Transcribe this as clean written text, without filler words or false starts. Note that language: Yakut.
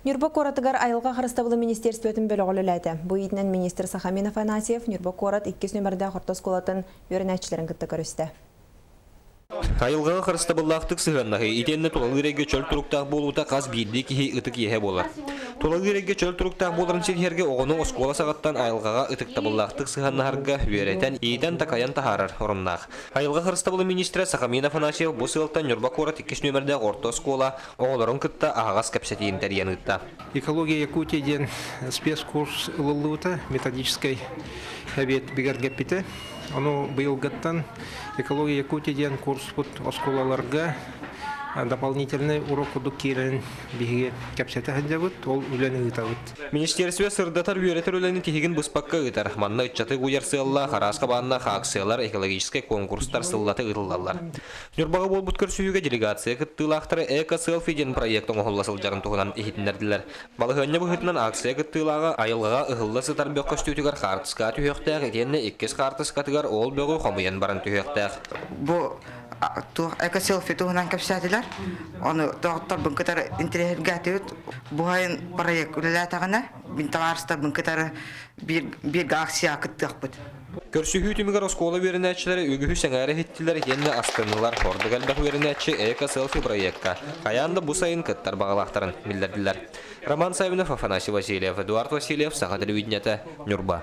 Ньурба куоратыгар Айылҕа харыстабылын министиэристибэтин бөлөҕө үлэлээтэ. Бу иитинэн министр Сахамин Афанасьев Ньурба куорат иккис нүөмэрдээх орто оскуолатын үөрэнээччилэрин кытта көрүстэ. Айылҕаҕа харыстабыллаахтык сыһыаннаһыы итиэннэ тулалыыр эйгэ чөл туруктаах буолуута хас биирдии киһи ытык иэһэ буолар. Тулалыыр эйгэ чөл туруктаах буоларын ситиһэргэ оҕону оскуола саҕаттан айылҕаҕа ытыктабыллаахтык сыһыаннаһарга үөрэтэн, иитэн-такайан таһаарар оруннаах. Айылҕа харыстабылын министрэ Сахамин Афанасьев бу сыалтан Ньурба куорат иккис нүөмэрдээх орто оскуола оҕолорун кытта аһаҕас кэпсэтиини тэрийэн ыытта. Экология Якутии диэн спецкурс ылыллыбыта, методическай эбиэт бигэргэппитэ. Ону быйылгыттан Экология Якутии диэн курспут оскуолаларга дополнительный урок курдук киирэрин биһиги кэпсэтэ сылдьабыт, ол үлэни ыытабыт. Министиэристибэ сырдатар-үөрэтэр үлэни тиһигин быспакка ыытар. Манна ыччаты уйар сыаллаах араас хабааннаах акциялар, экологическай конкурстар сыллата ыытыллаллар. Ньурбаҕа буолбут көрсүһүүгэ делегация кыттыылаахтара «Эко-селфи» диэн проект оҥоһулла сылдьарын туһунан иһитиннэрдилэр. Балаһыанньа быһыытынан акция кыттыылааҕа айылҕаҕа ыһылла сытар бөх көстүүтүгэр хаартыскаҕа түһүөхтээх итиэннэ иккис хаартыскатыгар ол бөҕү хомуйан баран түһүөхтээх. Бу туох эко-селфи туһунан кэпсээтилэр. Ону доҕотторбун кытары интэриэһиргээтибит. Бу сайын проект үлэлээтэҕинэ, мин табаарыстарбын кытары биир, бииргэ акцияҕа кыттыахпыт. Көрсүһүү түмүгэр оскуола үөрэнээччилэрэ үгүһү сэҥээрэ иһиттилэр итиэннэ астыннылар. Ордук элбэх үөрэнээччи эко-селфи бырайыакка хайаан да бу сайын кыттар баҕалаахтарын биллэрдилэр. Роман Саввинов, Афанасий Васильев, Эдуард Васильев, Саха телевидениетэ, Ньурба.